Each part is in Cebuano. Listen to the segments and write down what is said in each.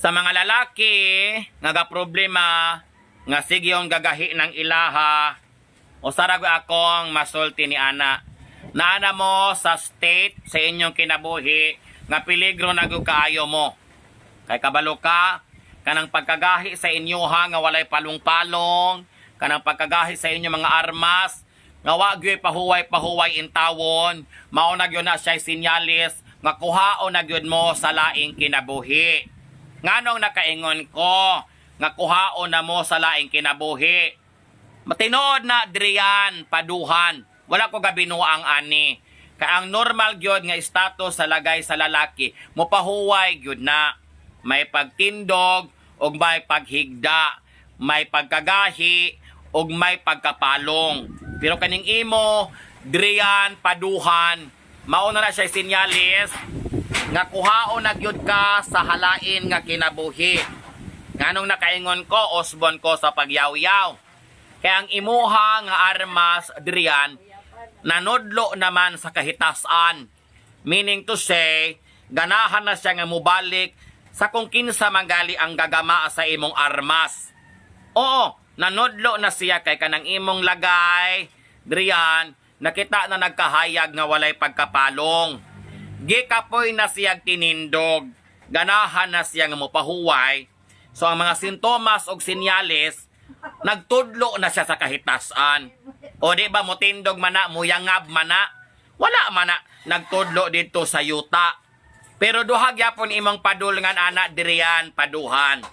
Sa mga lalaki nga ga problema nga sige yung gagahi ng ilaha, usa ra gyud akong masulti ni ana. Naana mo sa state sa inyong kinabuhi nga peligro na gyud kaayo mo. Kay kabalo ka, kanang pagkagahi sa inyoha nga walay palong-palong, kanang pagkagahi sa inyong mga armas, nga wa gyud pahuway-pahuway intawon, mao na gyud na siya sinyalis nga kuhaon na gyud mo sa laing kinabuhi. Nganong nakaingon ko nga kuhaon na mo sa laing kinabuhi? Matinood na diriyan, paduhan. Wala ko gabinuang ani. Kay ang normal gyud nga status sa lagay sa lalaki, mopahuway gyud na. May pagtindog ug may paghigda, may pagkagahi ug may pagkapalong. Pero kaning imo, diriyan, paduhan, mao na na siya sinyalis nga kuhaon na gyud ka sa halain nga kinabuhi. Nganong nakaingon ko, osbon ko sa pagyaw-yaw? Kaya ang imuha nga armas diriyan, nanudlo naman sa kahitasan. Meaning to say, ganahan na siya nga mubalik sa kung kinsa manggali ang gagama sa imong armas. Oo, nanudlo na siya kay kanang imong lagay, diriyan, nakita na nagkahayag nga walay pagkapalong. Gikapoy na siyag tinindog. Ganahan na siya nga mopahuway. So ang mga sintomas og sinyalis, nagtudlo na siya sa kahitasan. O di ba motindog man na, muyangab man na, wala man na nagtudlo dito sa yuta. Pero duha gyapon imong padulngan ana diriyan, paduhan.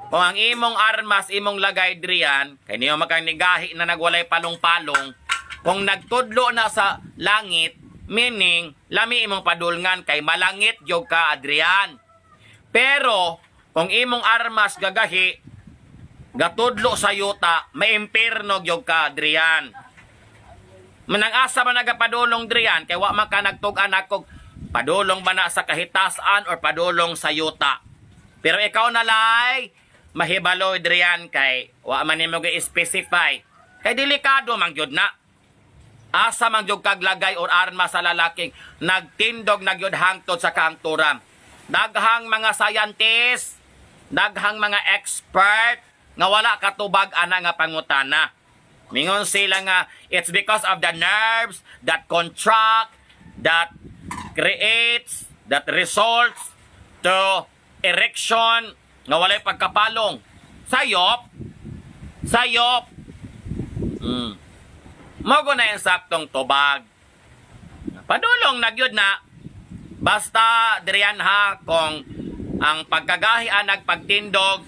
Kung ang imong armas imong lagay diriyan, kay niyo makang nigahi na nagwalay palong-palong, kung nagtudlo na sa langit, meaning lami imong padulngan kay malangit gyud ka, Adrian. Pero kung imong armas gagahi, gatudlo sa yuta, maimpirno gyud ka, Adrian. Manang asa man nagapadulong diriyan kay wa man ka nagtug-an ako padulong ba na sa kahitasan or padulong sa yuta. Pero ikaw na lay mahibalo diriyan kay wa man nimo gi-specify. Kay delikado man gyud na. Asa man gyud kag lagay or arma sa lalaking nagtindog na gyud hangtod sa kangturan. Daghang mga scientist, daghang mga expert nga wala katubag ana nga pangutana. Mingon sila nga it's because of the nerves that contract, that creates, that results to erection nga walay pagkapalong. Sayop, sayop. Mao na yung saktong tubag. Padulong na gyud na. Basta diriyan ha, kung ang pagkagahi nagpagtindog,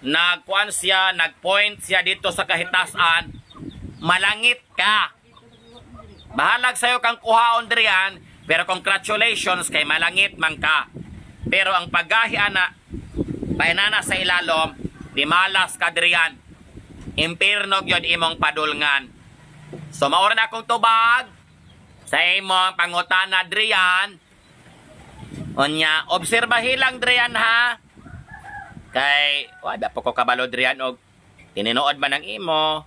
nagkuan siya, nagpoint siya dito sa kahitasan, malangit ka. Bahalag sa'yo kang kuhaon diriyan, pero congratulations kay malangit man ka. Pero ang paggahi ana, painana sa ilalom, di malas ka diriyan. Impirno gyud imong padulngan. So maura na akong tubag sa imong pangutana diriyan. Unya, obserbahi lang diriyan ha. Kay wala po ko kabalo diriyan og tinuod ba ng imo,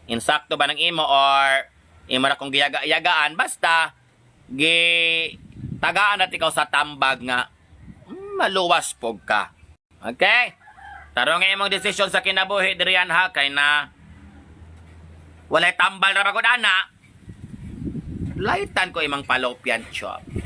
insakto ba ng imo or imo na kong giyaga-yagaan, basta gi tagaan at ikaw sa tambag nga maluwas pog ka. Okay? Tarong nga imong desisyon sa kinabuhi diriyan ha, kay na walay tambal ra bagod ana. Laitan ko imong fallopian tube.